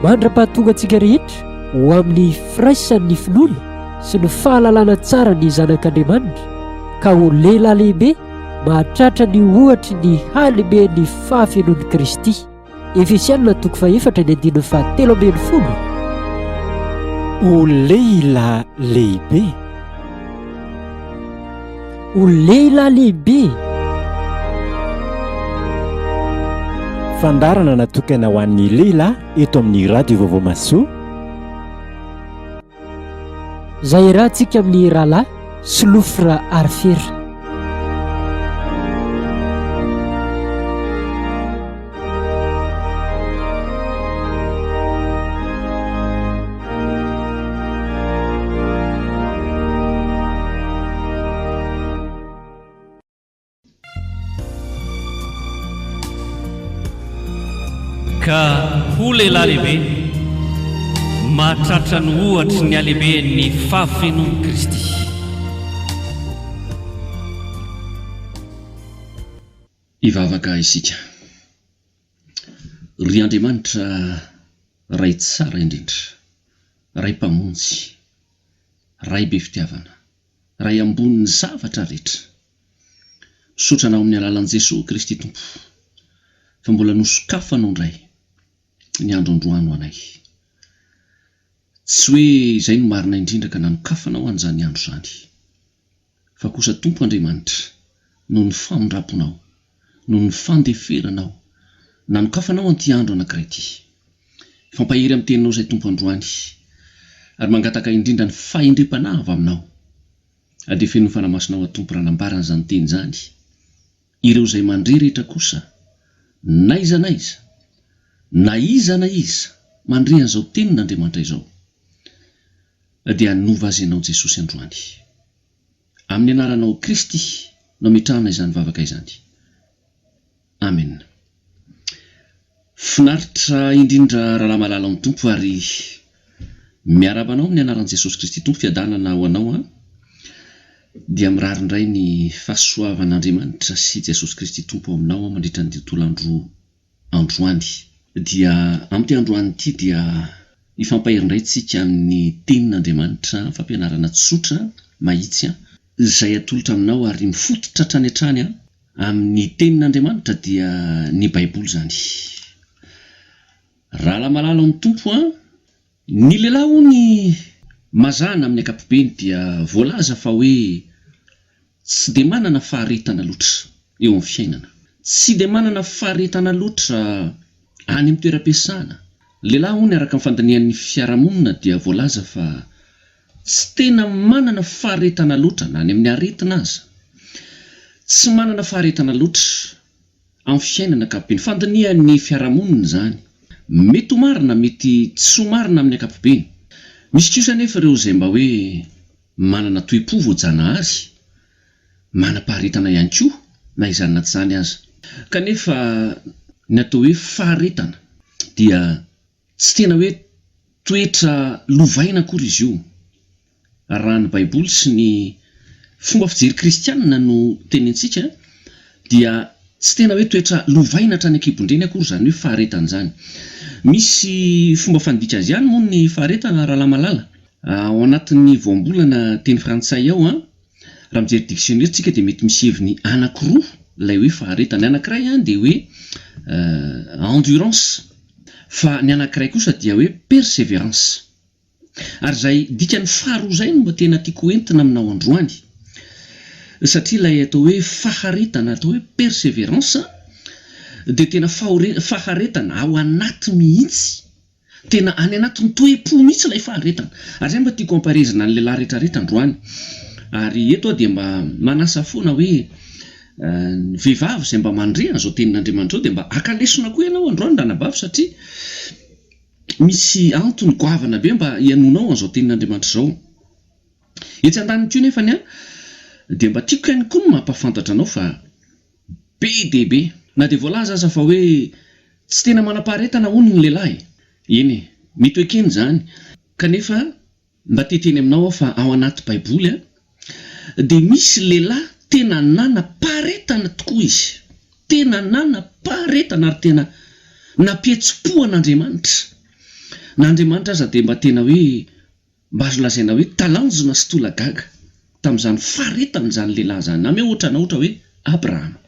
Mandra-pahatonga antsika rehetra ho amin'ny firaisan'ny finoana sy ny fahalalana tsara ny Zanak'Andriamanitra, ka ho lehilahy lehibe mahatratra ny ohatry ny halehiben'ny fahafenoan'i Kristy. Efesiana toko fahefatra ny andininy fahatelo ambin'ny folo. Ho lehilahy lehibe. Ho lehilahy lehibe. Fandaharana natokana ho an'ny lehilahy eto amin'ny Radio Vaovao Mahasoa. Izay iarahantsika amin'ny rahalahy Solofo Raharifera. Ka ho lehilahy lehibe, mahatratra ny ohatry ny halehiben'ny fahafenoan'i Kristy. Hivavaka isika. Ry Andriamanitra Ray tsara indrindra, Ray Mpamonjy, Ray be fitiavana, Ray ambonin'ny zavatra rehetra, misaotra Anao amin'ny alalan'i Jesoa Kristy Tompo fa mbola nosokafanao indray ny andro androany ho anay. Tsy hoe izay no marina indrindra ka nanokafanao an'izany andro izany. Fa kosa Tompo Andriamanitra, noho ny famindram-ponao, noho ny fandeferanao, nanokafanao an'ity andro anankiray ity. Mifampahery amin'ny Teninao izay Tompo androany, ary mangataka indrindra ny fahendrem-panahy avy Aminao. Ary dia feno ny Fanahy Masinao aho Tompo raha nambara an'izany Teny izany. Ireo izay mandre rehetra kosa, n'aiza n'aiza, na iza na iza mandre an'izao Tenin'Andriamanitra izao, dia hanova azy Ianao Jesosy androany. Amin'ny anaranao Kristy no ametrahana izany vavaka izany. Amen. Finaritra indrindra rahalahy malala ao Tompo ary miarahaba anao amin'ny anaran'i Jesosy Kristy Tompo fiadanana ho anao an. Dia mirary indray ny fahasoavan'Andriamanitra sy Jesosy Kristy Tompo ao aminao aho mandritra ny tontolo andro androany. Dia amin'ity androany ity dia hifampahery indray tsika amin'ny tenin'Andriamanitra, fampianarana tsotra, mahitsy, izay atolotra aminao ary mifototra hatrany hatrany amin'ny tenin'Andriamanitra dia ny baiboly izany. Rahalahy malala ao amin'ny Tompo an, ny lehilahy hono mazàna amin'ny ankapobeny dia voalaza fa hoe Tsy dia manana faharetana loatra eo amin'ny fiainana. Tsy dia manana faharetana loatra any amin'ny toeram-piasana. Lehilahy hono araka ny fandinihan'ny fiarahamonina dia voalaza fa tsy tena manana faharetana loatra na any amin'ny aretina aza. Tsy manana faharetana loatra amin'ny fiainana ankapobeny. Fandinihan'ny fiarahamonina izany. Mety ho marina, mety tsy ho marina amin'ny ankapobeny. Misy kosa anefa ireo izay mba hoe Manana toe-po voajanahary, manam-paharetana ihany koa na izany na tsy izany aza. Kanefa ny atao hoe faharetana dia tsy tena hoe toetra lovaina akory izy io. Raha ny Baiboly sy ny fomba fijery kristianina no tenenintsika dia tsy tena hoe toetra lovaina hatrany an-kibon-dreny akory izany hoe faharetana izany. Misy fomba fandika azy ihany moa ny faharetana Rahalahy malala. Ao anatin'ny voambolana teny frantsay ao an, raha mijery dictionnaire tsika dia mety misy heviny anakiroa ilay hoe faharetana. Ny anakiray an dia hoe endurance fa ny anakiray kosa dia hoe perseverance. Ary izay dikany faharoa izay no mba tena tiako ho entina aminao androany. Satria ilay atao hoe faharetana, atao hoe perseverance dia tena faharetana ao anaty mihitsy. Tena any anatin'ny toe-po mihitsy ilay faharetana. Ary izay mba tiako hampaherezana ny lehilahy rehetrarehetra androany. Ary eto aho dia mba manasa foana hoe ny vehivavy izay mba mandre an'izao tenin'Andriamanitra izao dia mba haka lesona koa ianao androany ranabavy satria misy antony goavana be mba hihainoanao an'izao tenin'Andriamanitra izao. Etsy andaniny koa nefany an, dia mba tiako ihany koa ny mampahafantatra anao fa be dia be, na dia voalaza aza fa hoe tsy tena manam-paharetana hono ny lehilahy, eny e, mety ho ekena izany, kanefa mba te hiteny aminao aho fa ao anaty baiboly an, dia misy lehilahy tena nanam-paharetana tokoa izy, tena nanam-paharetana ary tena nampihetsi-po an'Andriamanitra. Na Andriamanitra aza dia mba tena hoe mba azo lazaina hoe talanjona sy tolagaga tamin'izany faharetana izany lehilahy izany. Ameo ohatra na ohatra hoe Abrahama.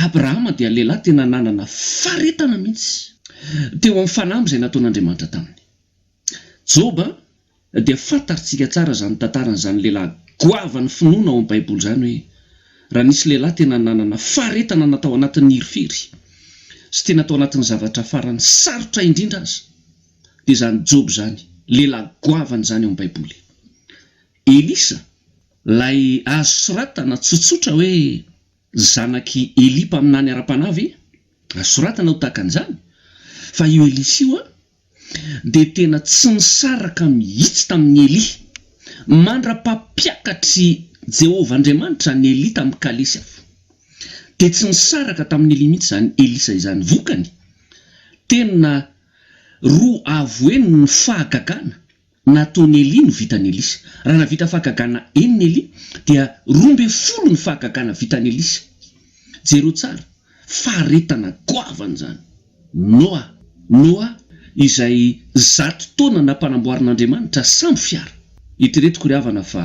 Abrahama dia lehilahy tena nanana faharetana mihitsy teo amin'ny fanamby izay nataon'Andriamanitra taminy. Joba dia fantatrtsika tsara izany tantaran'izany lehilahy goavan'ny finoana ao amin'ny Baiboly izany hoe raha nisy lehilahy tena nanana faharetana na tao anatin'ny hirifiry sy tena tao anatin'ny zavatra farany sarotra indrindra aza dia izany Joba izany, lehilahy goavana izany ao amin'ny Baiboly. Elisa, ilay azo soratana tsotsotra hoe zanak'i Elia mpaminany ara-panahy ve? Azo soratana ho tahaka an'izany? Fa io Elisa io an, dia tena tsy nisaraka mihitsy tamin'i Elia, mandra-pampiakatr'i Jehovah Andriamanitra an'i Elia tamin'ny kalesy afo. Dia tsy nisaraka tamin'i Elia mihitsy izany Elisa izany. Vokany, tena roa avo heny ny fahagagana nataon'i Elia no vitan'i Elisa. Raha nahavita fahagagana enina Elia, dia 12 ny fahagagana vitan'i Elisa. Jereo tsara, faharetana goavana izany. Noa, Noa izay zato taona nampanamboarin'Andriamanitra sambo fiara. Eritreretiko ry havana fa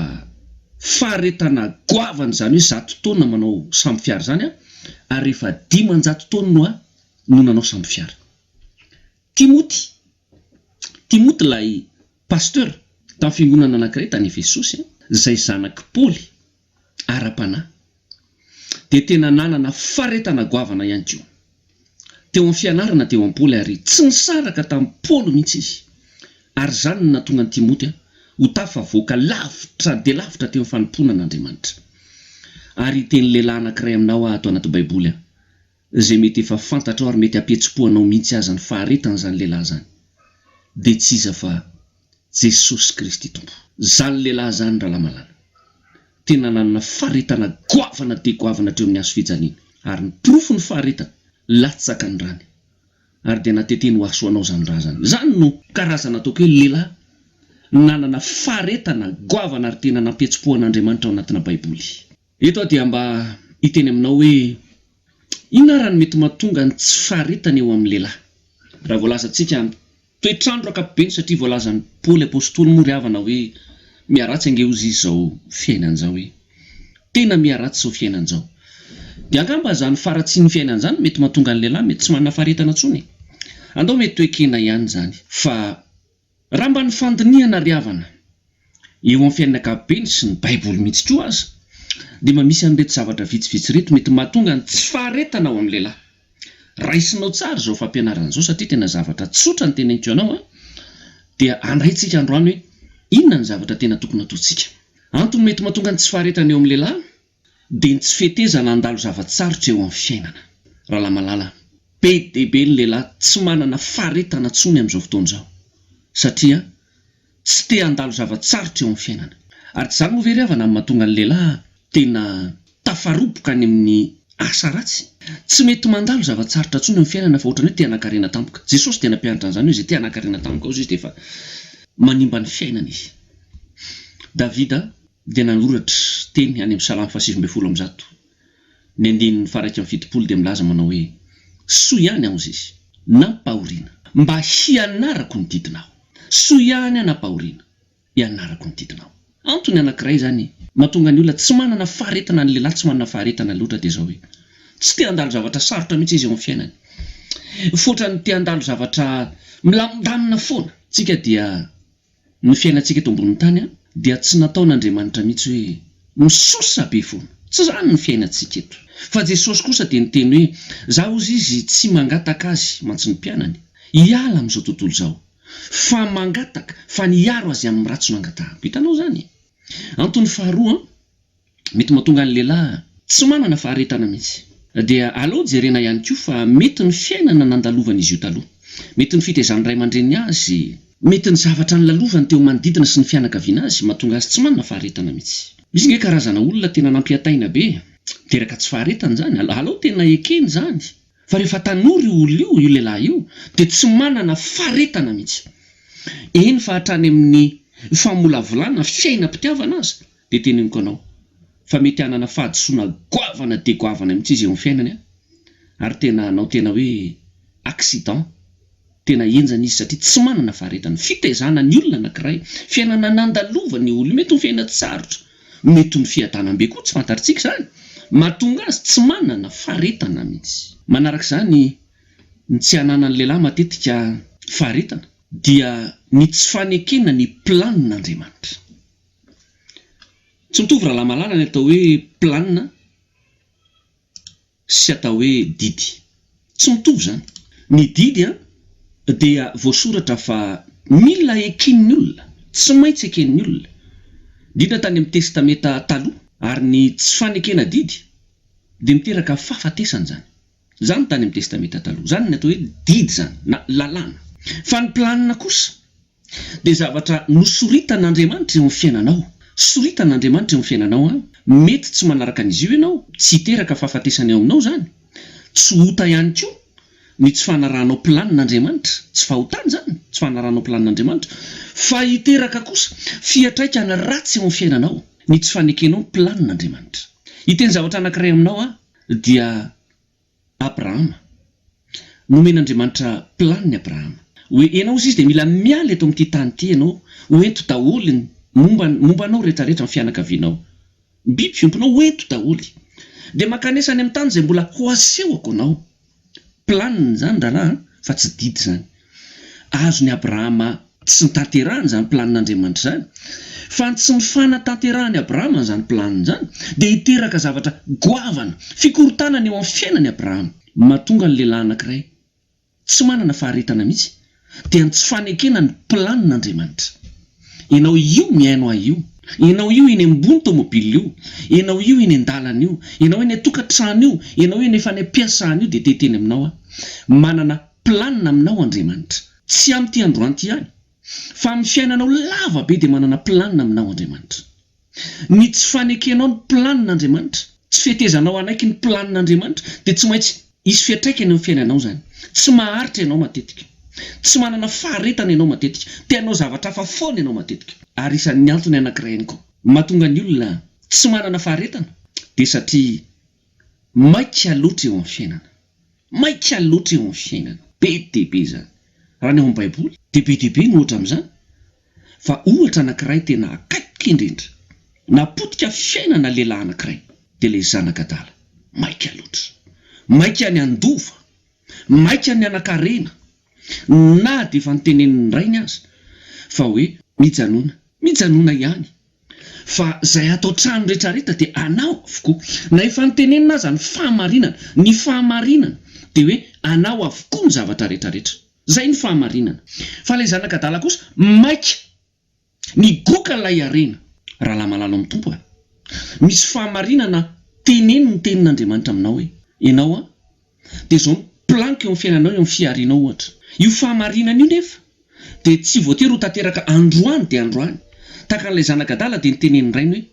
faharetana goavana izany hoe zato taona manao sambo fiara izany an, ary rehefa 500 taona Noa no nanao sambo fiara. Timoty, Timoty ilay pasteur tamin'ny fiangonana anankiray tany Efesosy, izay zanak'i Paoly ara-panahy, dia tena nanana faharetana goavana ihany koa teo amin'ny fianarana teo amin'i Paoly ary tsy nisaraka tamin'i Paoly mihitsy izy, ary izany no nahatonga an'i Timoty ho tafavoaka lavitra dia lavitra teo amin'ny fanompoana an'Andriamanitra. Ary hiteny lehilahy anankiray aminao aho ato anaty Baiboly, izay mety efa fantatrao ary mety hampihetsi-po anao mihitsy aza ny faharetan'izany lehilahy izany, dia tsy iza fa Jesosy Kristy Tompo. Izany lehilahy izany, rahalahy malala, tena nanana faharetana goavana dia goavana hatreo amin'ny hazo fijaliana, ary ny porofon'ny faharetany, latsaka ny rany, ary dia nateteny ho ahy sy ho anao izany ra izany. Izany no karazana ataoko hoe lehilahy nanana faharetana goavana ary tena nampihetsi-po an'Andriamanitra ao anatina Baiboly. Eto aho dia mba hiteny aminao hoe inona ara no mety mahatonga ny tsy faharetana eo amin'ny lehilahy? Raha voalazantsika amin'ny toetr'andro ankapobeny satria voalazan'i Paoly Apostoly moa ry havana hoe miharatsy ange hozy izy izao fiainana izao e! Tena miharatsy izao fiainana izao. Dia angamba izany faharatsian'ny fiainana izany no mety mahatonga ny lehilahy mety tsy manana faharetana intsony e! Andao mety ho ekena ihany izany fa Raha mba ny fandinihana ry havana, eo amin'ny fiainana ankapobeny sy ny baiboly mihitsy koa aza, dia mba misy an'ireto zavatra vitsivitsy ireto mety mahatonga ny tsy faharetana ao amin'ny lehilahy. Raisinao tsara izao fampianarana izao satria tena zavatra tsotra ny teneniko anao an, dia andraintsika androany hoe inona ny zavatra tena tokony hataontsika. Antony mety mahatonga ny tsy faharetana eo amin'ny lehilahy dia ny tsy fetezana handalo zava-tsarotra eo amin'ny fiainana. Rahalahy malala, be dia be ny lehilahy tsy manana faharetana intsony amin'izao fotoana izao, satria tsy te handalo zava-tsarotra eo amin'ny fiainana. Ary tsy izany moa ve ry havana no mahatonga ny lehilahy tena tafaroboka any amin'ny asa ratsy? Tsy mety mandalo zava-tsarotra intsony eo amin'ny fiainana fa ohatran'ny hoe te hanan-karena tampoka. Jesosy dia nampianatra an'izany hoe izay te hanan-karena tampoka hozy izy dia efa manimba ny fiainany izy. Davida dia nanoratra teny any amin'ny Salamo faha-119, ny andininy faha-71 dia milaza manao hoe, Soa ihany aho, hozy izy, nampahoriana, mba hianarako ny didinao. Soa ihany aho nampahoriana, hianarako ny didinao. Antony anankiray izany mahatonga ny olona tsy manana faharetana, ny lehilahy tsy manana faharetana loatra dia izao hoe, tsy te handalo zavatra sarotra mihitsy izy eo amin'ny fiainany. Foatra ny te handalo zavatra milamindamina foana. Tsika dia Ny fiainantsika eto ambonin'ny tany dia tsy nataon'Andriamanitra mihitsy hoe misosa be foana. Tsy izany ny fiainantsika eto. Fa Jesosy kosa dia niteny hoe, Za hozy izy tsy mangataka azy mantsy ny mpianany hiala amin'izao tontolo izao, fa mangataka fa ny hiaro azy amin'ny ratsy no angatahako. Hitanao izany? Antony faharoa mety mahatonga ny lehilahy tsy manana faharetana mihitsy. Dia aleo jerena ihany koa fa mety ny fiainana nandalovan'izy io taloha. Mety ny fitaizan'ny ray aman-dreniny azy. Mety ny zavatra nolalovany teo manodidina sy ny fianakaviana azy mahatonga azy tsy manana faharetana mihitsy. Misy nge karazana olona tena nampihantaina be, miteraka tsy faharetana izany, aleo tena ekena izany fa rehefa tanora io olona io, io lehilahy io dia tsy manana faharetana mihitsy. Eny fa hatrany amin'ny famolavolana fiainam-pitiavana aza dia teneniko anao fa mety hanana fahadisoana goavana dia goavana mihitsy izy eo amin'ny fiainany an! ary tena hanao tena hoe accident. Tena henjana izy satria tsy manana faharetana. Fitaizana ny olona anankiray, fiainana nandalovany io olona io, mety ho fiainan-tsarotra, mety ho ny fiadanam-be koa, tsy fantatritsika izany, mahatonga azy tsy manana faharetana mihitsy. Manaraka izany, ny tsy ananan'ny lehilahy matetika faharetana dia ny tsy fanekena ny planin'Andriamanitra. Tsy mitovy rahalahy malala ny atao hoe planina sy atao hoe didy. Tsy mitovy izany. Ny didy dia voasoratra fa mila eken'ny olona, tsy maintsy eken'ny olona, indrindra tany amin'ny Testamenta Taloha, ary ny tsy fanekena didy dia miteraka fahafatesana izany. Izany tany amin'ny Testamenta Taloha. Izany ny atao hoe didy izany, na lalàna. Fa ny planina kosa dia zavatra nosoritan'Andriamanitra eo amin'ny fiainanao. Soritan'Andriamanitra eo amin'ny fiainanao an. Mety tsy manaraka an'izy io ianao, tsy hiteraka fahafatesana eo aminao izany. Tsy ota ihany koa ny tsy fanarahanao planin'Andriamanitra. Tsy fahotana izany, tsy fanarahanao planin'Andriamanitra. Fa hiteraka kosa fiantraikany ratsy eo amin'ny fiainanao ny tsy fanekenao ny planin'Andriamanitra. Hiteny zavatra anankiray aminao aho dia Abrahama. Nomen'Andriamanitra planiny Abrahama. Hoe ianao ozy izy dia mila miala eto amin'ity tany ity ianao, ho ento daholo ny momba momba anao rehetra rehetra, ny fianakavianao, ny biby fiompinao ho ento daholo. Dia mankanesa any amin'ny tany izay mbola ho asehoko anao. Planiny izany rahalahy an, fa tsy didy izany. Azon'i Abrahama tsy notanterahiny izany planin'Andriamanitra izany, fa ny tsy nifanatanterahan'i Abrahama an'izany planiny izany dia hiteraka zavatra goavana, fikorontanana eo amin'ny fiainan'i Abrahama. Mahatonga ny lehilahy anankiray tsy manana faharetana mihitsy dia ny tsy fanekena ny planin'Andriamanitra. Ianao io mihaino ahy io, ianao io eny ambony tomobile io, ianao io eny an-dalana io, ianao eny an-tokantrano io, ianao eny efa any am-piasana io dia te hiteny aminao aho, manana planina aminao Andriamanitra. Tsy amin'ity androany ity ihany, fa amin'ny fiainanao lava be dia manana planina aminao Andriamanitra. Ny tsy fanekenao ny planin'Andriamanitra, tsy fetezanao hanaiky ny planin'Andriamanitra dia tsy maintsy hisy fiantraikany eo amin'ny fiainanao izany. Tsy maharitra ianao matetika. Tsy manana faharetana ianao matetika. Te hanao zavatra hafa foana ianao matetika. Ary isan'ny antony anankiray ihany koa mahatonga ny olona tsy manana faharetana dia satria maika loatra eo amin'ny fiainana. Maika loatra eo amin'ny fiainana. Be dia be izany. Raha ny ao amin'ny Baiboly dia be dia be ny ohatra amin'izany. Fa ohatra anankiray tena akaiky indrindra, napotika fiainana lehilahy anankiray, dia ilay zanak'adala. Maika loatra. Maika ny handova. Maika ny hanan-karena. Na dia efa notenenin'ny rainy aza fa hoe mijanona. Mijanona ihany. Fa zay ato an-trano retraretra dia anao avokoa. Na efa notenenina aza ny fahamarinana, ny fahamarinana dia hoe anao avokoa ny zavatra retraretra. Zay ny fahamarinana. Fa ilay zanak'adala kosa maika nigoka ilay harena. Rahalahy malala ao amin'ny Tompo a! Misy fahamarinana tenenin'ny tenin'Andriamanitra aminao hoe, ianao an, dia izao ny planiko eo amin'ny fiainanao, eo amin'ny fiharianao ohatra. Io fahamarinana io nefa dia tsy voatery ho tanteraka androany dia androany. Tahaka an'ilay zanak'adala dia nitenenin'ny rainy hoe,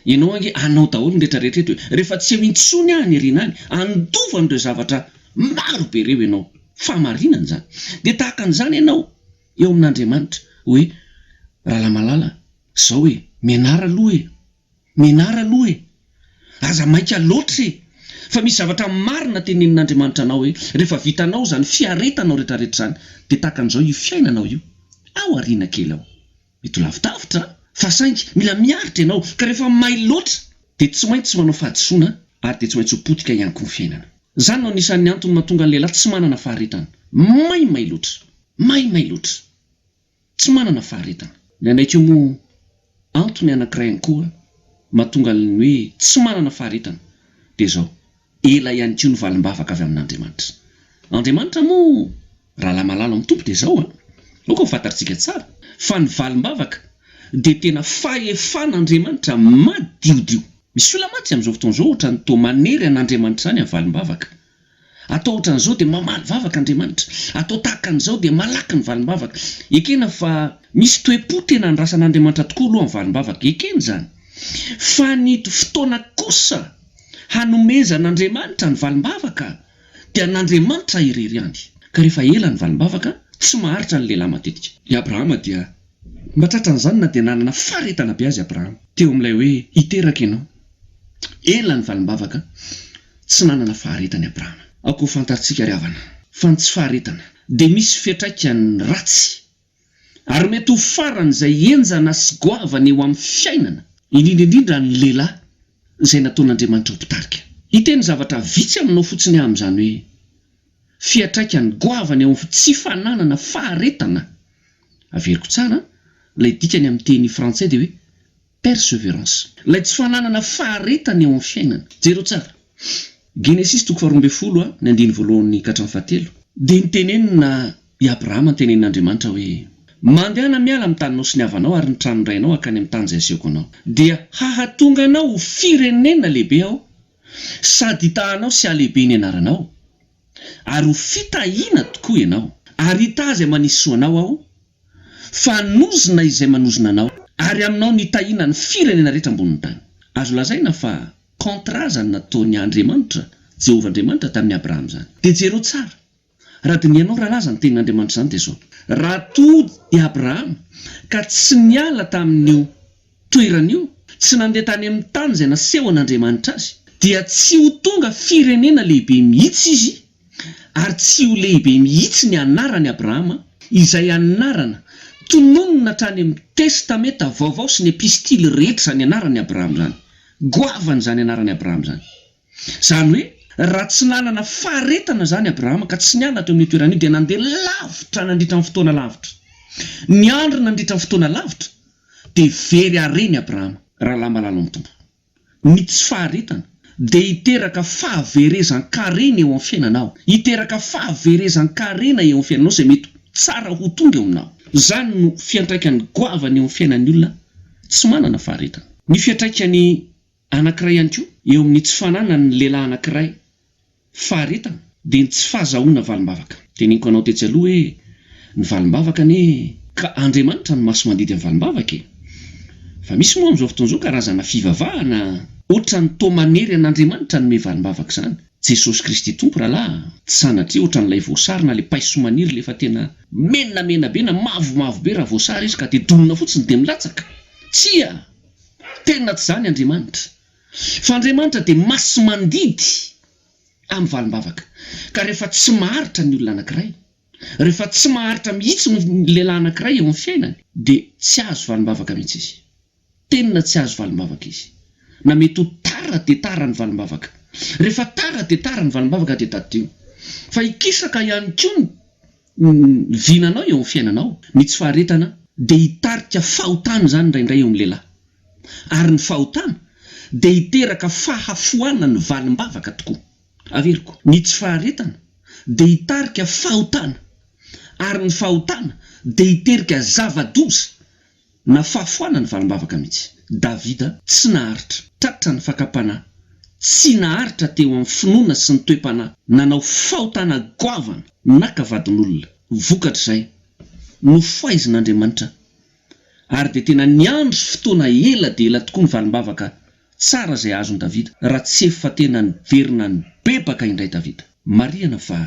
Ianao ange anao daholo ny rehetra rehetra eto e! Rehefa tsy eo intsony aho any aoriana any, handova an'ireo zavatra maro be ireo ianao. Fahamarinana izany. Dia tahaka an'izany ianao eo amin'Andriamanitra hoe, Rahalahy malala, izao e, mianara aloha e! Mianara aloha e! Aza maika loatra e! Fa misy zavatra marina tenenin'Andriamanitra anao hoe rehefa vitanao izany fiaretanao retraretra izany dia tahaka an'izao io fiainanao io ao aoriana kely ao. Mety ho lavidavitra fa saingy mila miaritra ianao ka rehefa may loatra dia tsy maintsy manao fahadisoana ary dia tsy maintsy ho potika ihany koa ny fiainana. Izany no anisan'ny antony mahatonga ny lehilahy tsy manana faharetana. Maimay loatra. Maimay loatra. Tsy manana faharetana. Ny anay koa moa antony anankiray ihany koa mahatonga ny hoe tsy manana faharetana dia izao, ela ihany koa ny valim-bavaka avy amin'Andriamanitra. Andriamanitra moa rahalahy malala amin'ny Tompo dia izao an, aoka ho fantatritsika tsara fa ny valim-bavaka dia tena fahefan'Andriamanitra madiodio. Misy olona mantsy amin'izao fotoana izao ohatran'ny toa manery an'Andriamanitra izany amin'ny valim-bavaka. Atao ohatran'izao dia mamaly vavaka Andriamanitra. Atao tahaka an'izao dia malaky ny valim-bavaka. Ekena fa misy toe-po tena andrasan'Andriamanitra tokoa aloha ny valim-bavaka. Ekena izany. Fa ny fotoana kosa hanomezan'Andriamanitra ny valim-bavaka dia an'Andriamanitra irery ihany. Ka rehefa ela ny valim-bavaka, tsy maharitra ny lehilahy matetika. I Abrahama dia mba tratran'izany na dia nanana faharetana be aza i Abrahama. Teo amin'ilay hoe hiteraka ianao. Ela ny valim-bavaka. Tsy nanana faharetana i Abrahama. Aoka ho fantatsika ry havana fa ny tsy faharetana. dia misy fiantraikany ratsy ary mety ho faran'izay henjana sy goavana eo amin'ny fiainana, indrindra indrindra ny lehilahy izay nataon'Andriamanitra ho mpitarika. Hiteny zavatra vitsy aminao fotsiny aho amin'izany hoe fiantraikany goavana eo amin'ny tsy fananana faharetana, averiko tsara an, ilay dikany amin'ny teny frantsay dia hoe perseverance. Ilay tsy fananana faharetana eo amin'ny fiainana. Jereo tsara. Genesisy toko faharoa ambinifolo a, ny andininy voalohany ka hatramin'ny fahatelo. Dia nitenenina i Abrahama ntenenin'Andriamanitra hoe, Mandehana miala amin'ny taninao sy ny havanao ary ny tranon-drainao hankany amin'ny tany izay asehoko anao. Dia hahatonga anao ho firenena lehibe Aho, sady hitaha anao sy hahalehibe ny anaranao, ary ho fitahiana tokoa ianao. Ary hitaha izay manisy soa anao Aho, Fa hanozona izay manozona anao, ary aminao ny hitahiana ny firenena rehetra ambonin'ny tany. Azo lazaina fa contrat izany nataon'i Andriamanitra, Jehovah Andriamanitra, tamin'i Abrahama izany. Dia jereo tsara, raha dinihanao rahalahy izany tenin'Andriamanitra izany dia izao, raha toa i Abrahama ka tsy niala tamin'io toerana io, tsy nandeha tany amin'ny tany izay nasehon'Andriamanitra azy, dia tsy ho tonga firenena lehibe mihitsy izy, ary tsy ho lehibe mihitsy ny anaran'i Abrahama, izay anarana tononina hatrany amin'ny Testamenta Vaovao sy ny Epistily rehetra izany anaran'i Abrahama izany. Goavana izany anaran'i Abrahama izany. Izany hoe, raha tsy nanana faharetana izany Abrahama ka tsy niala teo amin'io toerana io dia nandeha lavitra nandritra ny fotoana lavitra. Niandry nandritra ny fotoana lavitra dia very harena i Abrahama, rahalahy malala ao amin'ny Tompo. Ny tsy faharetana dia hiteraka fahaverezan-karena eo amin'ny fiainanao. Hiteraka fahaverezan-karena eo amin'ny fiainanao izay mety tsara ho tonga eo aminao. Izany no fiantraikany goavana eo amin'ny fiainan'ny olona tsy manana faharetana. Ny fiantraikany anankiray ihany koa eo amin'ny tsy fananan'ny lehilahy anankiray faharetana dia ny tsy fahazahoana valim-bavaka. Teneniko anao tetsy aloha hoe ny valim-bavaka anie ka Andriamanitra no masi-mandidy amin'ny valim-bavaka e! Fa misy moa amin'izao fotoana izao karazana fivavahana ohatran'ny toa manery an'Andriamanitra hanome valim-bavaka izany. Jesosy Kristy Tompo rahalahy a! Tsy sanatria ohatran'ilay voasary na ilay paiso maniry ilay efa tena menamena be na mavomavo be raha voasary izy ka dia donina fotsiny dia milatsaka. Tsia! Tena tsy izany Andriamanitra. Fa Andriamanitra dia masi-mandidy amin'ny valim-bavaka. Ka rehefa tsy maharitra ny olona anankiray, rehefa tsy maharitra mihitsy ny lehilahy anankiray eo amin'ny fiainany, dia tsy azo valim-bavaka mihitsy izy. Tena tsy azo valim-bavaka izy. Na mety ho tara dia tara ny valim-bavaka. Rehefa tara dia tara ny valim-bavaka dia tadidio fa hikisaka ihany koa ny Ny vinanao eo amin'ny fiainanao, ny tsy faharetana dia hitarika fahotana izany indraindray eo amin'ny lehilahy. Ary ny fahotana dia hiteraka fahafoanan'ny valim-bavaka tokoa. Averiko, ny tsy faharetana dia hitarika fahotana, ary ny fahotana dia hiterika zava-doza Na fahafoana ny valim-bavaka mihitsy. Davida tsy naharitra. Tratra ny fakam-panahy. Tsy naharitra teo amin'ny finoana sy ny toe-panahy. Nanao fahotana goavana. Naka vadin'olona. Vokatr'izay, nofohaizin'Andriamanitra. Ary dia tena niandry fotoana ela dia ela tokoa ny valim-bavaka tsara izay azon'i Davida, raha tsy efa tena niverina nibebaka indray Davida. Marihana fa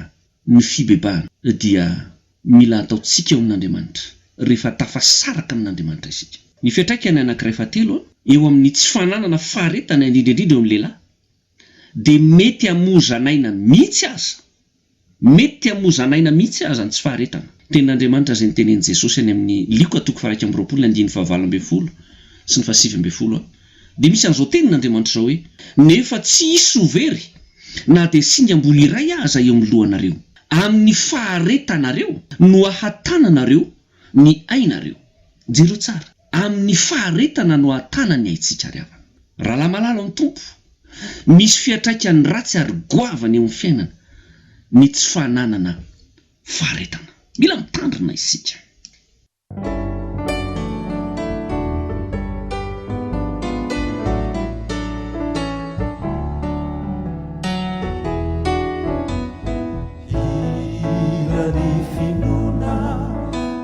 ny fibebahana dia mila ataontsika eo amin'Andriamanitra rehefa tafasaraka amin'Andriamanitra isika. Ny fiantraikany anankiray fahatelo eo amin'ny tsy fananana faharetana indrindra indrindra eo amin'ny lehilahy dia mety hamozan'aina mihitsy aza, mety hamozan'aina mihitsy aza ny tsy faharetana. Tenin'Andriamanitra izay notenenin'i Jesosy any amin'ny Lioka toko faha-21 ny andininy fahavalo ambinifolo sy ny fahasivy ambinifolo dia misy an'izao tenin'Andriamanitra izao hoe, Nefa tsy hisy ho very na dia singam-bolo iray aza eo amin'ny lohanareo. Amin'ny faharetanareo no ahatananareo ny ainareo. Jereo tsara. Amin'ny faharetana no ahatana ny aintsika ry havana. Rahalahy malala ao amin'ny Tompo, misy fiantraikany ratsy ary goavana eo amin'ny fiainana ny tsy fananana faharetana. Mila mitandrina isika. Hiran'ny finoana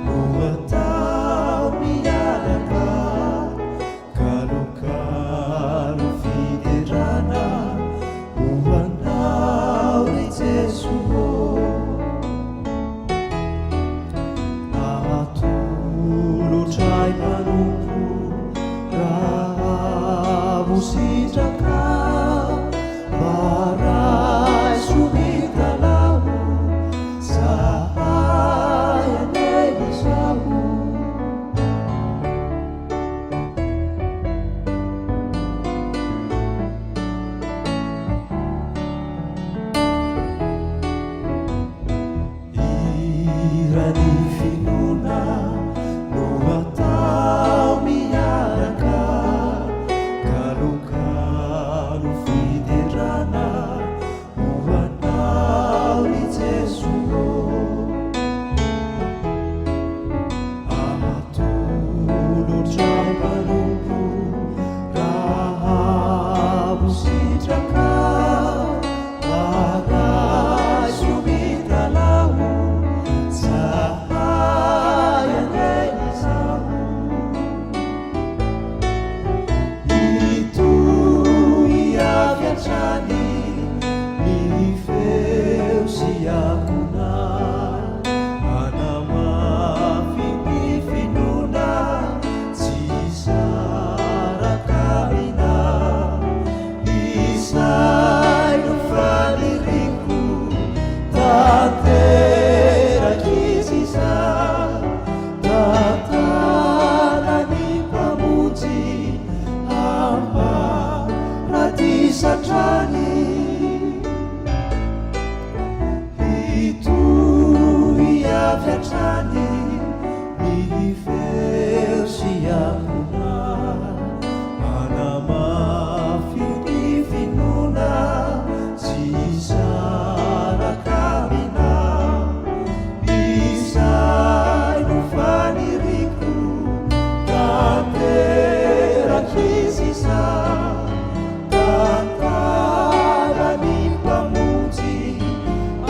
no atao miaraka, Kalokalo fiderana ho anao ry Jesoa ô. sy ankona, hanamafy ny finoana, tsy hisaraka aminao. Izay no faniriako, tanteraka izy izany, tantanan'ny Mpamonjy hamparadisa hatrany. Hitohy avy hatrany ny feo sy ankona, manamafy ny finoana tsy hisaraka aminao. Izay no faniriako, tanteraka izy izany. Tantaran'ny Mpamonjy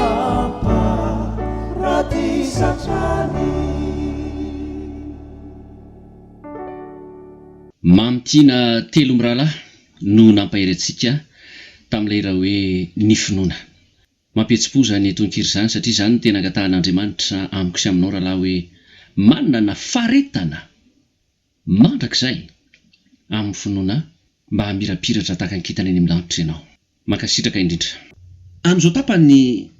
am-paradisa hatrany. Mamy Tiana Telo Mirahalahy no nampahery antsika tamin'ilay hira hoe Ny Finoana. Mampihetsi-po izany tononkira izany satria izany no tena angatahan'Andriamanitra amiko sy aminao rahalahy hoe manana faharetana Mandrakizay, amin'ny finoana, mba hamirapiratra tahaka ny kintana eny amin'ny lanitra ianao. Mankasitraka indrindra. Amin'izao tapany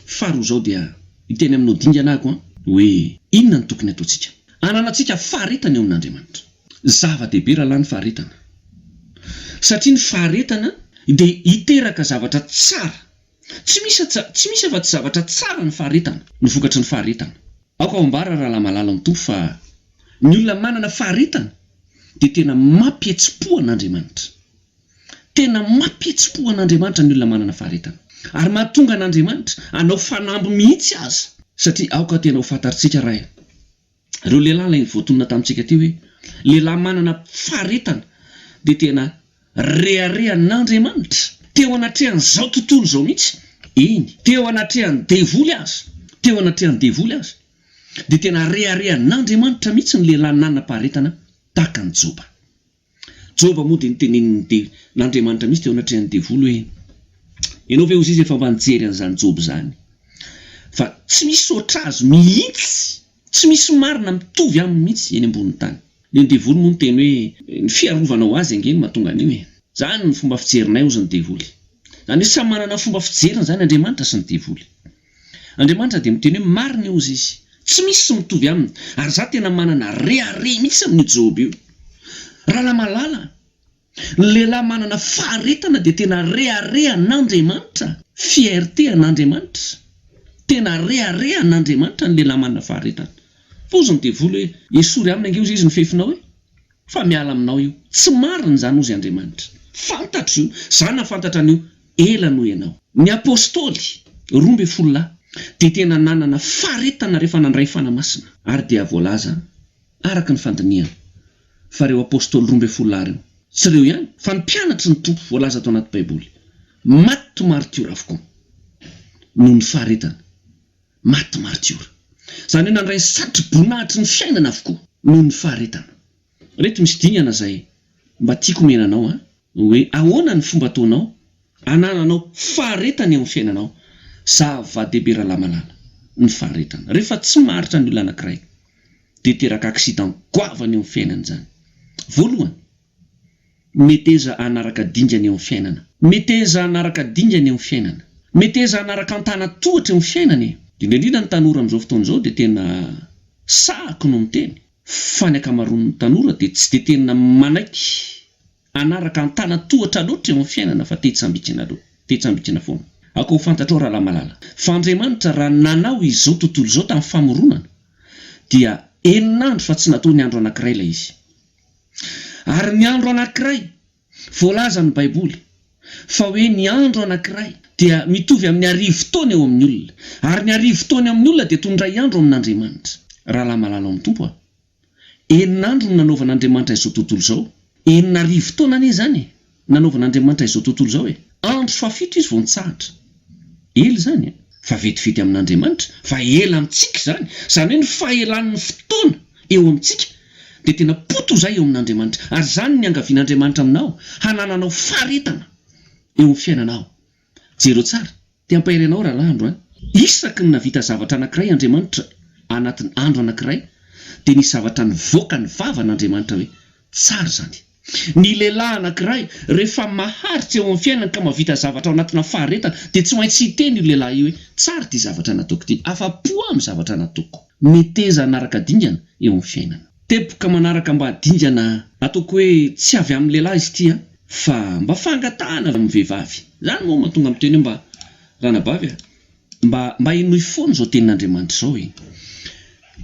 faharoa izao dia hiteny aminao dingana aho an, hoe inona no tokony hataontsika hananantsika faharetana eo amin'Andriamanitra. Zava-dehibe rahalahy ny faharetana, satria ny faharetana dia hiteraka zavatra tsara. Tsy misy tsy misy afa-tsy zavatra tsara ny faharetana, ny vokatry ny faharetana. Aoka ho ambara rahalahy malala ao amin'ny Tompo fa ny olona manana faharetana dia tena mampihetsi-po an'Andriamanitra. Tena mampihetsi-po an'Andriamanitra ny olona manana faharetana. Ary mahatonga an'Andriamanitra hanao fanamby mihitsy aza. Satria aoka tena ho fantatritsika Ray, ireo lehilahy ilay voatonona tamintsika teo hoe lehilahy manana faharetana dia tena reharehan'Andriamanitra teo anatrehan'izao tontolo izao mihitsy, eny, teo anatrehan'ny devoly aza, teo anatrehan'ny devoly aza, dia tena reharehan'Andriamanitra mihitsy ny lehilahy nanam-paharetana tahaka an'i Joba. Joba moa dia notenenin'ny de, n'Andriamanitra mihitsy teo anatrehan'ny devoly hoe, Ianao ve hozy izy efa mba nijery an'izany Joba izany? Fa tsy misy ohatr'azy mihitsy, tsy misy marina mitovy aminy mihitsy eny ambonin'ny tany. Dia ny devoly moa niteny hoe, Ny fiarovanao azy ange no mahatonga an'io e! Izany ny fomba fijerinay hozy ny devoly. Izany hoe samy manana ny fomba fijeriny izany Andriamanitra sy ny devoly. Andriamanitra dia miteny hoe marina io hozy izy. Tsy misy mitovy aminy. Ary za tena manana rehareha mihitsy amin'io Joba io. Rahalahy malala, ny lehilahy manana faharetana dia tena rehareha an'Andriamanitra, fierté an'Andriamanitra. Tena rehareha an'Andriamanitra ny lehilahy manana faharetana. Fa hozy ny devoly hoe, esory aminy ange hozy izy ny fefinao e. Fa miala aminao io. Tsy marina izany hozy Andriamanitra. Fantatro io. Za nahafantatra an'io ela noho ianao. Ny Apostoly, 12 lahy, dia tena nanana faharetana rehefa nandray Fanahy Masina. Ary dia voalaza, araka ny fandinihana, fa ireo Apostoly 12 lahy ireo, tsy ireo ihany, fa ny mpianatry ny Tompo voalaza ato anaty Baiboly, maty maritiora avokoa noho ny faharetana. Maty maritiora. Izany hoe nandray ny satro-boninahitry ny fiainana avokoa noho ny faharetana. Ireto misy dingana izay mba tiako omena anao an, hoe ahoana ny fomba ataonao anananao faharetana eo amin'ny fiainanao. Zava-dehibe rahalahy malala ny faharetana. Rehefa tsy maharitra ny olona anankiray dia hiteraka accident goavana eo amin'ny fiainany izany. Voalohany, Meteza hanaraka dingana eo amin'ny fiainana. Meteza hanaraka dingana eo amin'ny fiainana. Meteza hanaraka antanan-tohatra eo amin'ny fiainana e! Indrindra indrindra ny tanora amin'izao fotoana izao dia tena sahako no miteny fa ny ankamaroan'ny tanora dia tsy dia tena manaiky hanaraka antanan-tohatra loatra eo amin'ny fiainana fa te hitsambikina loatra, te hitsambikina foana. Aoka ho fantatrao rahalahy malala fa Andriamanitra raha nanao izao tontolo izao tamin'ny famoronana dia enin'andro fa tsy nataony andro anankiray ilay izy. Ary ny andro anankiray, voalazan'ny Baiboly, fa hoe ny andro anankiray dia mitovy amin'ny arivotaona eo amin'ny olona, ary ny arivotaona eo amin'ny olona dia toy ny iray andro amin'Andriamanitra. Rahalahy malala ao amin'ny Tompo a! Enin'andro no nanaovan'Andriamanitra izao tontolo izao. 6000 taona anie izany e! Nanaovan'Andriamanitra izao tontolo izao e! Andro fahafito izy vao nitsahatra. Ela izany e! Fa vetivety amin'Andriamanitra, fa ela amintsika izany. Izany hoe ny fahelan'ny fotoana eo amintsika dia tena poto izay eo amin'Andriamanitra. Ary izany no niangavian'Andriamanitra aminao, hanananao faharetana eo amin'ny fiainanao. Jereo tsara. Te hampahery anao rahalahy androany. Isaky ny navita zavatra anankiray Andriamanitra anatin'ny andro anankiray dia nisy zavatra nivoaka ny vavan'Andriamanitra hoe tsara izany. Ny lehilahy anankiray rehefa maharitra eo amin'ny fiainany ka mahavita zavatra ao anatina faharetana dia tsy maintsy hiteny io lehilahy io hoe tsara ity zavatra nataoko ity, afa-po aho amin'ny zavatra nataoko. Meteza hanaraka dingana eo amin'ny fiainana. Teboka manaraka mba dingana ataoko hoe tsy avy amin'ny lehilahy izy ity an, fa mba fangatahana avy amin'ny vehivavy. Izany moa mahatonga miteny hoe mba ranabavy a, mba mba henoy foana izao tenin'Andriamanitra izao e.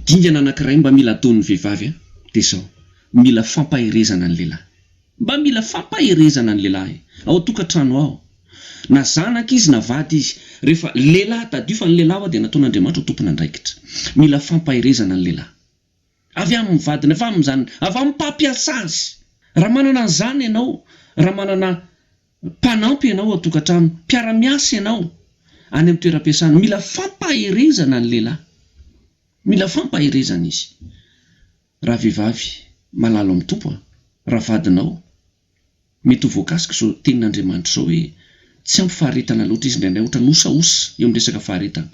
Dingana anankiray mba mila ataon'ny vehivavy an, dia izao, mila fampaherezana ny lehilahy. Mba mila fampaherezana ny lehilahy ao an-tokantrano ao. Na zanaka izy na vady izy. Rehefa lehilahy, tadidio fa ny lehilahy ho'a dia nataon'Andriamanitra ho tompon'andraikitra. Mila fampaherezana ny lehilahy. Avy amin'ny vadiny, avy amin'izany, avy amin'ny mpampiasa azy. Raha manana an'izany ianao, raha manana mpanampy ianao ao an-tokantrano, mpiara-miasa ianao any amin'ny toeram-piasana, mila fampaherezana ny lehilahy. Mila fampaherezana izy. Raha vehivavy malalo amin'ny Tompo a, raha vadinao, mety ho voakasika izao tenin'Andriamanitra izao hoe tsy ampy faharetana loatra izy indraindray ohatran'ny osaosa eo amin'ny resaka faharetana.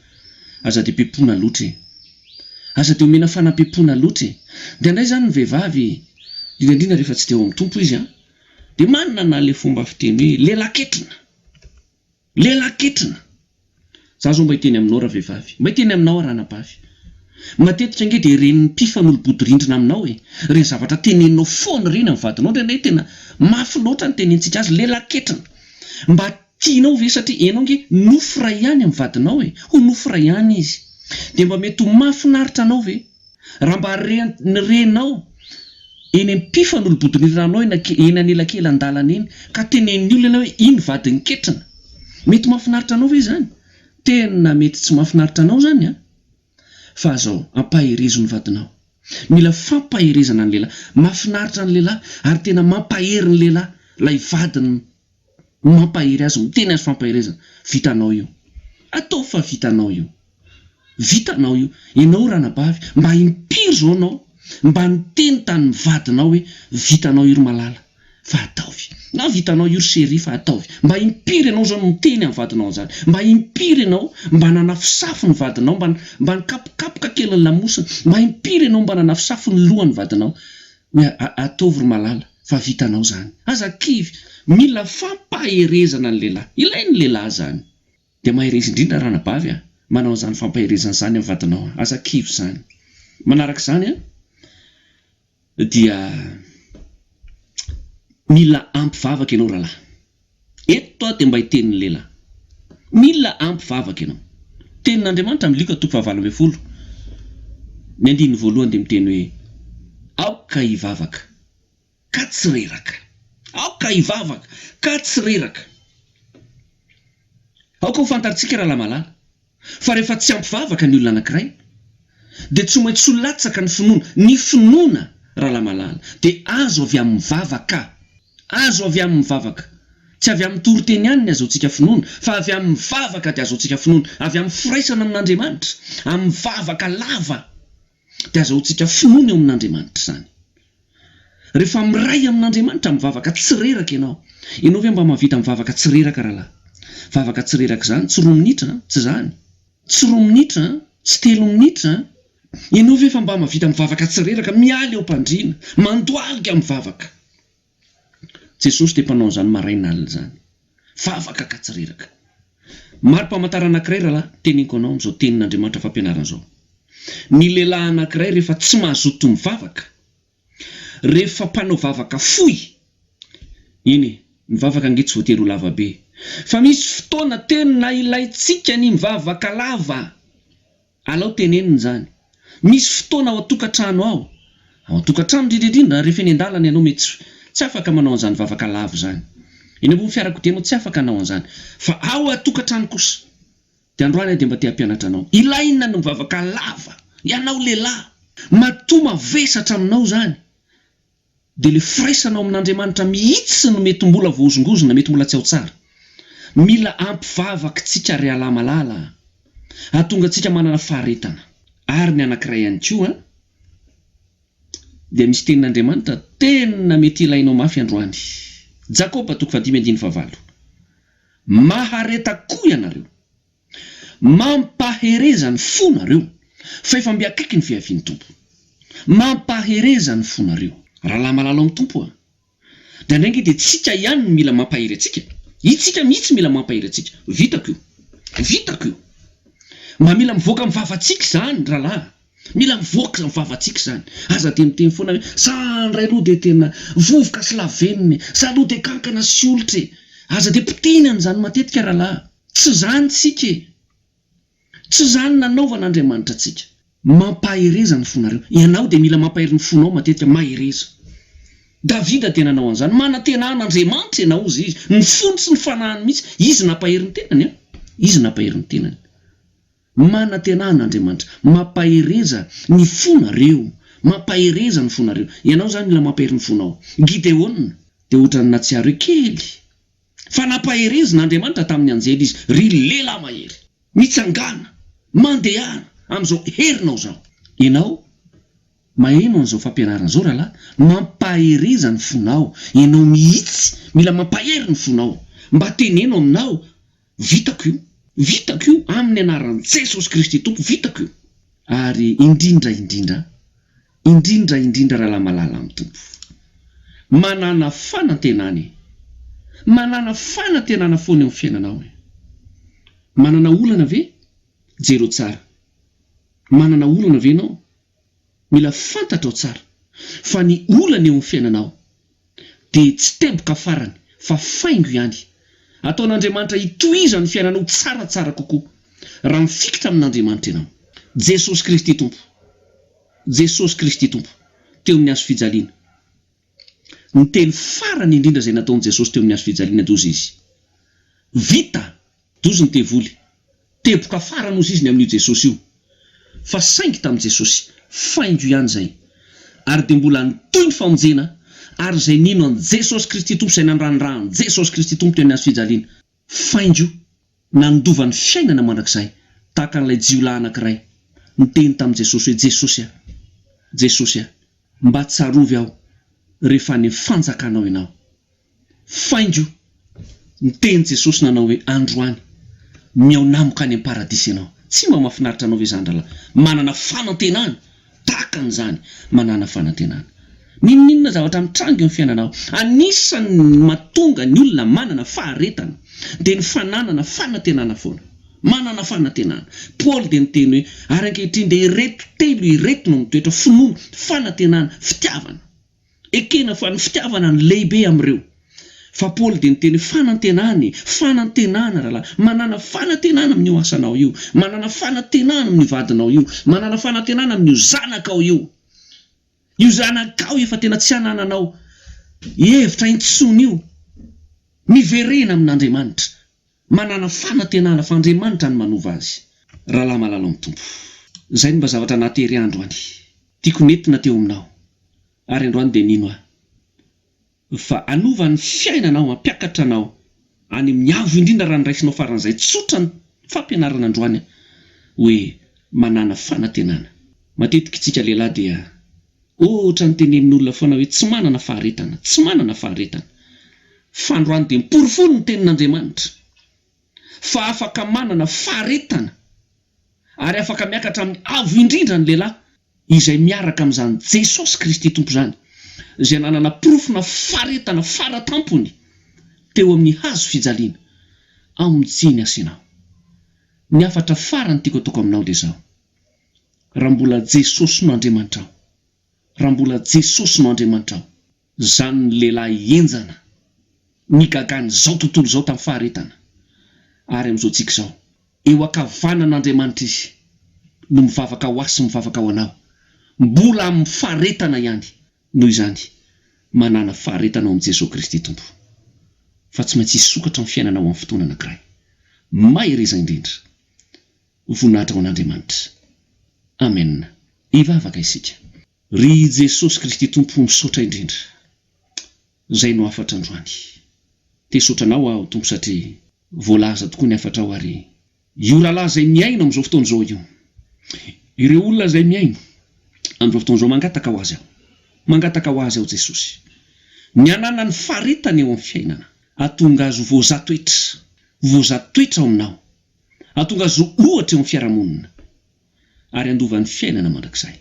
Aza dia pepona loatra e. Aza dia omena fanapepona loatra e. Indraindray izany ny vehivavy, indrindra indrindra rehefa tsy dia ao amin'ny Tompo izy an, dia manana ilay fomba fiteny hoe lehilahy ketrina. Lehilahy ketrina! Za zao mba hiteny aminao ravehivavy, mba hiteny aminao aho ranabavy. Matetika ange dia ireny mpifanolo-bodirindrina aminao e, ireny zavatra teneninao foana ireny amin'ny vadinao indraindray tena mafy loatra ny tenentsika azy, lehilahy ketrina! Mba tianao ve satria ianao ange nofo iray ihany amin'ny vadinao e, ho nofo iray ihany izy. Dia mba mety ho mahafinaritra anao ve Raha mba ny renao eny am-pifanolobodoniranao eny anelakelan-dalana eny ka tenenin'ny olona ianao hoe iny vadin'i Ketrina. Mety mahafinaritra anao ve izany? Tena mety tsy mahafinaritra anao izany an! Fa zao, ampaherezo ny vadinao. Mila fampaherezana ny lehilahy. Mahafinaritra ny lehilahy ary tena mampahery ny lehilahy ilay vadiny mampahery azy, miteny azy fampaherezana. Vitanao io. Ataovy fa vitanao io. Vitanao io. Ianao ranabavy, mba impiry izao ianao mba niteny tamin'ny vadinao hoe vitanao io ry malala fa ataovy. Na vitanao io ry chérie fa ataovy. Mba impiry ianao izao no niteny amin'ny vadinao an'izany. Mba impiry ianao mba nanafosafo ny vadinao, mba mba nikapokapoka kely ny lamosiny. Mba impiry ianao mba nanafosafo ny lohan'ny vadinao hoe ataovy ry malala fa vitanao izany. Aza kivy. Mila fampaherezana ny lehilahy. Ilain'ny lehilahy izany. Dia mahereza indrindra ranabavy a! Manao an'izany fampaherezana izany amin'ny vadinao a! Aza kivy izany. Manaraka izany a, dia mila ampy vavaka ianao rahalahy. Eto aho dia mba hiteny ny lehilahy. Mila ampy vavaka ianao. Tenin'Andriamanitra amin'ny Lioka toko fahavalo ambin'ny folo, ny andininy voalohany dia miteny hoe, Aoka hivavaka. Ka tsy reraka. Aoka hivavaka ka tsy reraka. Aoka ho fantatsika rahalahy malala fa rehefa tsy ampy vavaka ny olona anankiray dia tsy maintsy ho latsaka ny finoana. Ny finoana rahalahy malala dia azo avy amin'ny vavaka. Azo avy amin'ny vavaka. Tsy avy amin'ny toriteny ihany ny azahoantsika finoana fa avy amin'ny vavaka dia azahoantsika finoana. Avy amin'ny firaisana amin'Andriamanitra, amin'ny vavaka lava. Dia azahoantsika finoana eo amin'Andriamanitra izany. Rehefa miray amin'Andriamanitra mivavaka tsy reraka ianao. Ianao ve mba mahavita mivavaka tsy reraka rahalahy? Vavaka tsy reraka izany tsy roa minitra an, tsy izany. Tsy roa minitra an, tsy telo minitra an. Ianao ve efa mba mahavita mivavaka tsy reraka, miala eo am-pandriana, mandohalika mivavaka. Jesosy dia mpanao an'izany maraina alina izany. Vavaka ka tsy reraka. Mari-pamantarana anankiray rahalahy, teneniko anao amin'izao tenin'Andriamanitra fampianarana izao. Ny lehilahy anankiray rehefa tsy mazoto mivavaka, rehefa mpanao vavaka fohy, eny e, ny vavaka ange tsy voatery ho lava be, fa misy fotoana tena ilaintsika ny mivavaka lava. Alao tenenina izany. Misy fotoana ao an-tokantrano ao, ao an-tokantrano indrindra indrindra, rehefa eny an-dalana ianao mety tsy afaka manao an'izany vavaka lava izany. Eny ambony fiarakodia ianao tsy afaka hanao an'izany. Fa ao an-tokantrano kosa, dia androany aho dia mba te hampianatra anao. Ilaina ny mivavaka lava. Ianao lehilahy, matoa mavesatra aminao izany, dia ilay firaisanao amin'Andriamanitra mihitsy no mety mbola voahozongozona, mety mbola tsy ao tsara. Mila ampivavaka tsika ry Allah malala a! Hahatonga antsika manana faharetana. Ary ny anankiray ihany koa dia misy tenin'Andriamanitra tena mety ilainao mafy androany. Jakoba toko fahadimy andininy fahavalo. Mahareta koa ianareo. Mampahereza ny fonareo, fa efa mby akaiky ny fiavian'ny Tompo. Mampahereza ny fonareo. Rahalahy malala ao amin'ny Tompo a! Dia indray ange dia tsika ihany no mila mampahery antsika. Itsika mihitsy mila mampahery antsika. Vitako io. Vitako io. Mba mila mivoaka amin'ny vavantsika izany rahalahy. Mila mivoaka amin'ny vavantsika izany. Aza dia miteny foana hoe za indray aloha dia tena vovoka sy lavenona e. Za aloha dia kankana sy olitra e. Aza dia potehina an'izany matetika rahalahy. Tsy izany tsika e. Tsy izany nanaovan'Andriamanitra antsika. Mampahereza ny fonareo. Ianao dia mila mampahery ny fonao matetika. Mahereza. Davida dia nanao an'izany. Manantena an'Andriamanitra ianao, hozy izy. Ny fony sy ny fanahiny mihitsy. Izy nampahery ny tenany an. Izy nampahery ny tenany. Manantena an'Andriamanitra. Mampahereza ny fonareo. Mampahereza ny fonareo. Ianao izany mila mampahery ny fonao. Gideona dia ohatran'ny nahatsiaro hoe kely. Fa nampaherezin'Andriamanitra tamin'ny anjely izy, Ry lehilahy mahery! Mitsangàna! Mandehana! Amin'izao herinao izao! Ianao maheno an'izao fampianarana izao rahalahy, mampahereza ny fonao, ianao mihitsy mila mampahery ny fonao, mba teneno aminao, vitako io, vitako io, amin'ny anaran'i Jesosy Kristy Tompo, vitako io. Ary indrindra indrindra, Indrindra indrindra rahalahy malala amin'ny Tompo. Manàna fanantenana e! Manàna fanantenana foana eo amin'ny fiainanao e! Manana olana ve? Jereo tsara. Manana olana ve ianao? Mila fantatrao tsara fa ny olana eo amin'ny fiainanao dia tsy teboka farany fa faingo ihany. Ataon'Andriamanitra hitohizan'ny fiainanao tsaratsara kokoa raha mifikitra amin'Andriamanitra ianao. Jesosy Kristy Tompo. Jesosy Kristy Tompo, teo amin'ny hazo fijaliana. Ny teny farany indrindra izay nataon'i Jesosy teo amin'ny hazo fijaliana dia hozy Izy, Vita! Dozy ny devoly. Teboka farany hozy izy ny amin'io Jesosy io. Fa saingy tamin'i Jesosy, faingo ihany izay. Ary dia mbola nitohy ny famonjena, ary izay nino an'i Jesosy Kristy Tompo, izay nandrandrahan'i Jesosy Kristy Tompo teo amin'ny hazo fijaliana, faingo nandova ny fiainana mandrakizay, tahaka an'ilay jiolahy anankiray niteny tamin'i Jesosy hoe, Jesosy a! Jesosy a! Mba tsarovy aho rehefa any amin'ny fanjakanao Ianao. Faingo niteny Jesosy nanao hoe, Androany, mihaona amiko any am-paradisa ianao. Tsy mba mahafinaritra anao ve izany, rahalahy? Manana fanantenana tahaka an'izany. Manàna fanantenana. N'inon'inona zavatra mitranga eo amin'ny fiainanao, anisan'ny mahatonga ny olona manana faharetana dia ny fananana fanantenana foana. Manana fanantenana. Paoly dia niteny hoe, Ary ankehitriny dia ireto telo ireto no mitoetra, finoana, fanantenana, fitiavana. Ekena fa ny fitiavana no lehibe amin'ireo. Fa Paoly dia niteny hoe fanantenana e! Fanantenana rahalahy! Manàna fanantenana amin'io asanao io! Manàna fanantenana amin'io vadinao io! Manàna fanantenana amin'io zanakao io! Io zanakao efa tena tsy anananao hevitra intsony io! Miverena amin'Andriamanitra! Manàna fanantenana fa Andriamanitra no manova azy. Rahalahy malala ao amin'ny Tompo. Izay no mba zavatra nahatery ahy androany. Tiako nentina teo aminao. Ary androany dia nino aho fa hanova ny fiainanao, hampiakatra anao any amin'ny avo indrindra raha noraisinao faran'izay tsotra ny fampianarana androany hoe manàna fanantenana. Matetika isika lehilahy dia ohatran'ny tenenin'olona foana hoe tsy manana faharetana, tsy manana faharetana. Fa androany dia miporofo ny tenin'Andriamanitra fa afaka manana faharetana ary afaka miakatra amin'ny avo indrindra ny lehilahy izay miaraka amin'izany Jesosy Kristy Tompo izany, izay nanana porofona faharetana faratampony teo amin'ny hazo fijaliana. Amonjy ny hasinao. Ny hafatra farany tiako ataoko aminao dia izao, Raha mbola Jesosy no Andriamanitrao, raha mbola Jesosy no Andriamanitrao, Izany ny lehilahy henjana nigagan'izao tontolo izao tamin'ny faharetana, ary amin'izao tsika izao, eo ankavanan'Andriamanitra izy no mivavaka ho ahy sy mivavaka ho anao, mbola amin'ny faharetana ihany, noho izany, manàna faharetana ao amin'i Jesoa Kristy Tompo, fa tsy maintsy hisokatra ny fiainanao amin'ny fotoana anankiray. Mahereza indrindra. Voninahitra ho an'Andriamanitra. Amena. Hivavaka isika. Ry Jesosy Kristy Tompo misaotra indrindra. Zay no hafatra androany. Te hisaotra anao aho Tompo satria voalaza tokoa ny hafatrao ary io rahalahy izay mihaino amin'izao fotoana izao io, ireo olona izay mihaino amin'izao fotoana izao mangataka ho azy aho. Mangataka ho azy aho Jesosy. Ny hananany faharetana eo amin'ny fiainana. Hahatonga azy ho voazaha toetra. Voazaha toetra ao aminao. Hahatonga azy ho ohatra eo amin'ny fiarahamonina ary handova ny fiainana mandrakizay.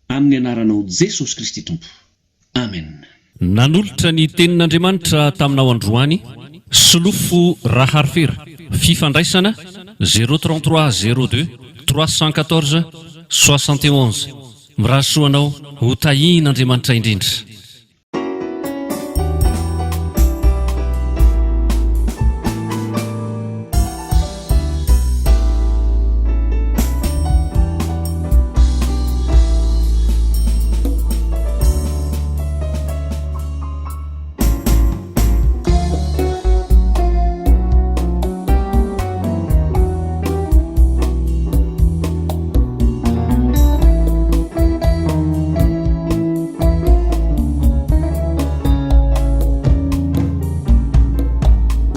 Amin'ny anaranao Jesosy Kristy Tompo. Amen. Nanolotra ny Tenin'Andriamanitra taminao androany, Solofo Raharifera, fifandraisana, 0 33 02 314 71. Mirary soa anao ho tahian'Andriamanitra indrindra.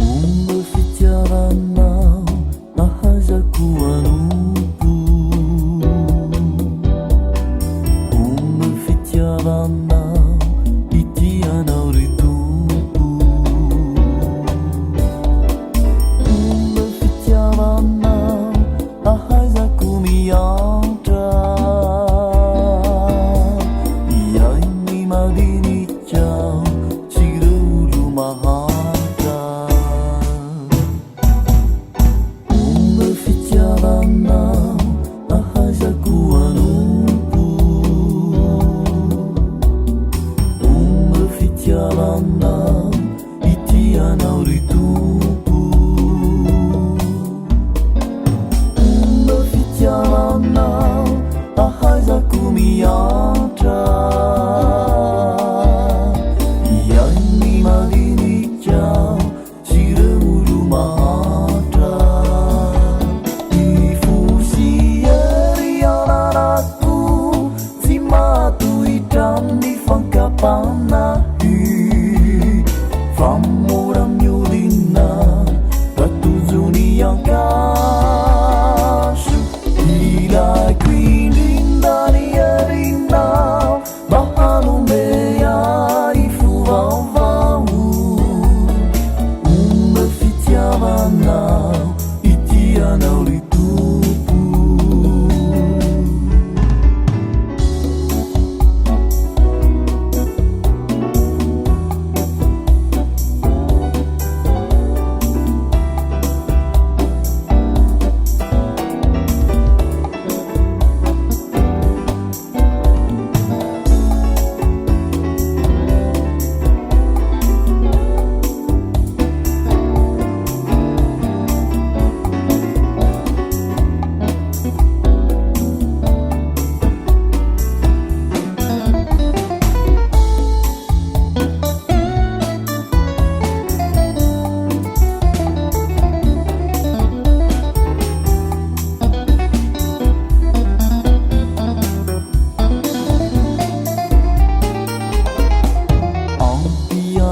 Omeo fitiavana ahaizako hanompo Omeo fitiavana hitia anao ry Tompo Omeo fitiavana ahaizako miantra Hiaino ny madinika sy ireo olo-mahantra Omeo fitiavana ahaizako hanompo Omeo fitiavana hitia anao ry Tompo Omeo fitiavana ahaizako miantra Hiaino ny madinika sy ireo olo-mahantra Ny fo sy hery ananako tsy mahatohitra ny fankam-panahy Fa mora mihodina raha tojo ny ankaso Ilaiko indrindra ny herinao mba hanome ahy fo vaovao Omeo fitiavana hitia anao ry Tompo.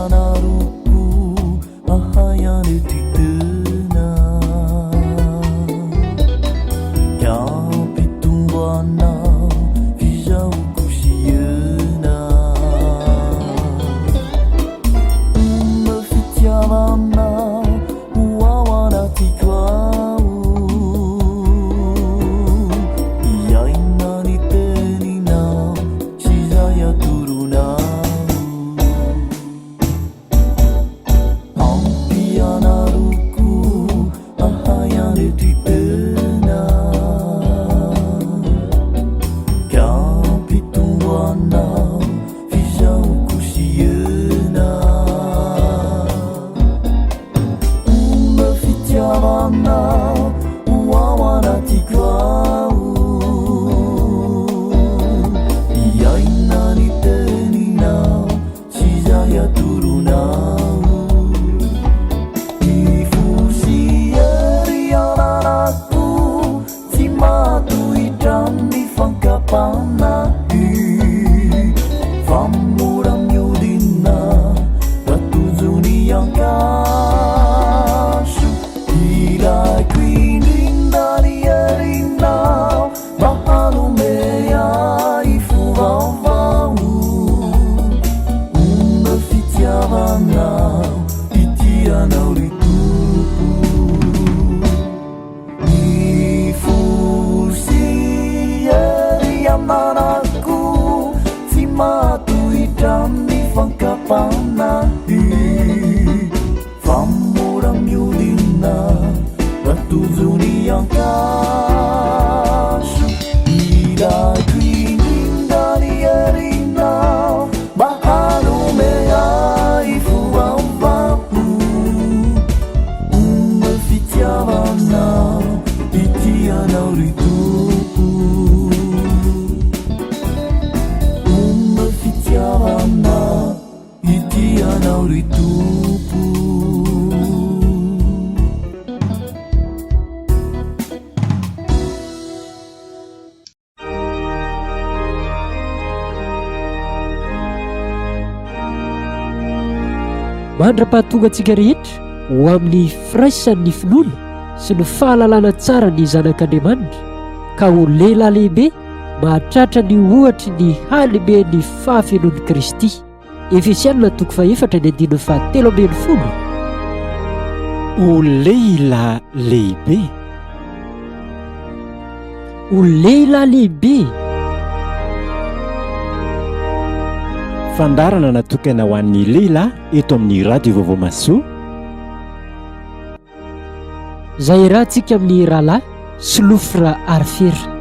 Ampianaroko ahay hanetry tena Ka hampitombo anao f'izaho siena Omeo fitiavana ho ao anatiko ao Hiaina ny teninao sy izay atoronao Ampianaroko ahay hanetry tena Ka hampitombo anao f'izaho siena Omeo fitiavana ho ao anatiko ao Hiaina ny teninao sy izay atoronao Ny fo sy hery ananako tsy mahatohitra ny fankam-panahy Fa mora mihodina raha tojo ny ankaso Ilaiko indrindra ny herinao mba hanome ahy fo vaovao Omeo fitiavana hitia anao ry Tompo. ankaso. Ilaiko indrindra ny herinao mba hanome ahy fo vaovao. Omeo fitiavana ity anao ry Tompo. Omeo fitiavana ity anao ry Tompo. Mandra-pahatonga antsika rehetra ho amin'ny firaisan'ny finoana sy ny fahalalana tsara ny Zanak'Andriamanitra, ka ho lehilahy lehibe mahatratra ny ohatry ny halehiben'ny fahafenoan'i Kristy. Efesiana toko fahefatra ny andininy fahatelo 13. Ho lehilahy lehibe. Ho lehilahy lehibe. Fandaharana natokana ho an'ny lehilahy eto amin'ny Radio Vaovao Mahasoa. Izay iarahantsika amin'ny rahalahy Solofra Arifera.